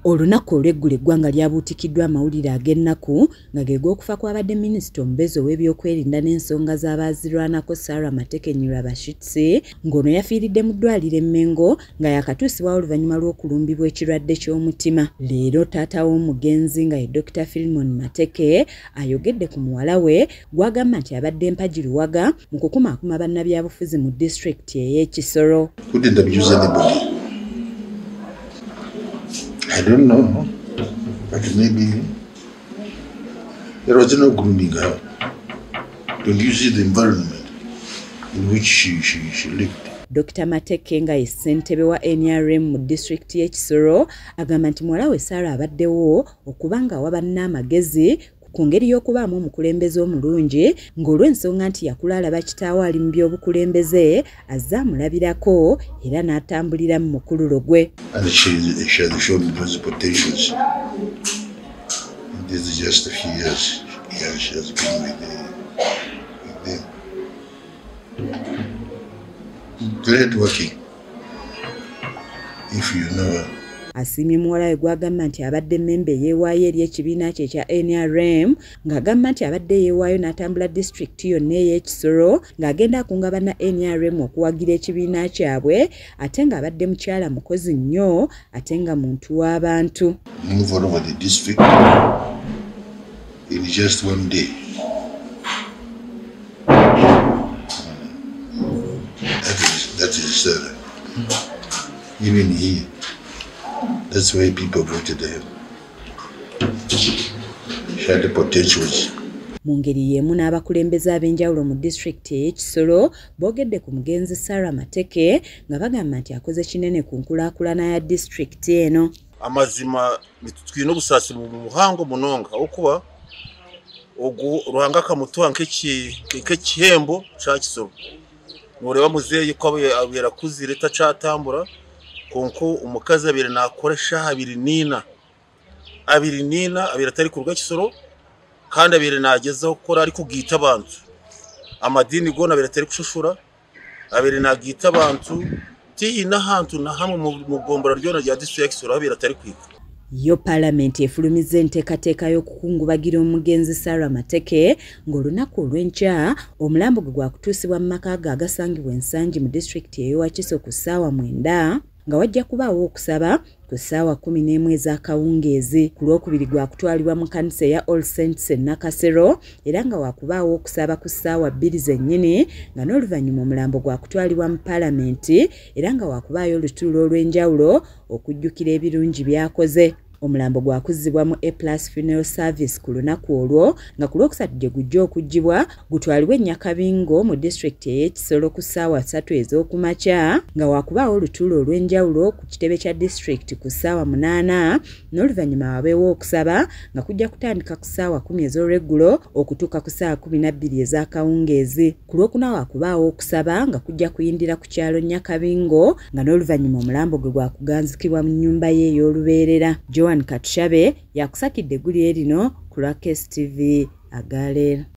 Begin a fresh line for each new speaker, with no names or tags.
Olunaku olw'eggulo eggwanga lyabuutikiddwa amawulire ag'ennaku nga ge g'okufa kw'abadde minisita omubeezi ow'ebyokwerinda n'ensonga z'abaazirwanako Sarah Mateke Nyirabashitsi, ng'ono yafiiridde mu ddwaliro e Mmengo nga yakatuusibwawo oluvannyuma lw'okulumbibwa ekirwadde ky'omutima. Leero taata w'omugenzi nga ye Dr. Philemon Mateke ayogedde ku muwala we gw'agamba nti abadde mpagi luwaga mu kukumaakuma bannabyabufuzi mu disitulikiti ey'e Kisoro.
Couldn't abuse anybody. I don't know, but maybe there was no grooming her. Don't you see the environment in which she lived?
Dr. Mateke nga ye ssentebe wa NRM mu disitulikiti y'e Kisoro agamba nti muwala we Sarah abaddewo okuba nga awa banne amagezi ku ngeri y'okubaamu omukulembeze omulungi, ng'olw'ensonga nti yakula alaba kitaawe ali mu by'obukulembeze, azze amulabirako era n'atambulira mu mukululo gwe.
And she has shown those potentials. This is just a few years. Yeah, she has been with them. Great working, if you know her.
Asiimye muwala we gw'agamba nti abadde mmemba eyeewaayo eri ekibiina kye ekya NRM, ng'agamba nti abadde yeewaayo n'atambula disitulikiti yonna ey'e Kisoro ng'agenda akunga banna NRM okuwagira ekibiina kyabwe, ate ng'abadde mukyala mukozi nnyo ate nga muntu w'abantu.
Move all over the district in just one day. That is even here. That's why people voted her. She had the potentials.
Mu ngeri y'emu n'abakulembeze ab'enjawulo mu disitulikiti ey'e Kisoro boogedde ku mugenzi Sarah Mateke nga bagamba nti akoze kinene ku nkulaakulana ya disitulikiti eno.
Amazima twine obusaasi mu muhango munonga okuba ogu Ruhanga akamutuha nk'ekihembo kya Kisoro. Noreba muzeeyi ko yarakuzire tacatambura, konko omukazi abiri nakora eshaha 24 24 abiri atari kuruga Kisoro, kandi abiri nagezaho kukora ari kugiita abantu amadini gona abiri atari kushushura, abiri nagiita abantu tihina hantu na hamwe mu gombora ryona rya district ya Kisoro abiri atari kwiga.
Yo palamenti efulumizza enteekateeka y'okukungubagira omugenzi Sarah Mateke ng'olunaku olw'enkya omulambo gwe gwakutuusibwa mu maka ge agasangibwa Ensangi mu disitulikiti ey'e Wakiso ku ssaawa 9, nga wajja kubaawo okusaba ku ssaawa 11 ez'akawungeezi. Ku Lwokubiri gwakutwalibwa mu kkanisa eya All Saints e Nakasero era nga wakubaawo okusaba ku ssaawa 2 zennyini, nga n'oluvannyuma omulambo gwakutwalibwa mu palamenti era nga wakubaayo olutuula olw'enjawulo okujjukira ebirungi by'akoze. Omulambo gwakuzzibwa mu A+ Funeral Service ku lunaku olwo, nga ku Lwokusatu gye gujja okuggyibwa gutwalibwe e Nyakabingo mu disitulikiti ey'e Kisoro ku ssaawa 3 ez'okumakya, nga wakubaawo olutuula olw'enjawulo ku kitebe kya disitulikiti ku ssaawa 8, n'oluvannyuma wabeewo okusaba nga kujja kutandika ku ssaawa 10 ez'olweggulo okutuuka ku ssaawa 12 ez'akawungeezi. Ku Lwokuna wakubaawo okusaba nga kujja kuyindira ku kyalo Nyakabingo, nga n'oluvannyuma omulambo gwe gwakuganzikibwa mu nnyumba ye ey'olubeerera. Joan Katushabe yakusakidde eggulire lino ku lwa KSTV Agaleero.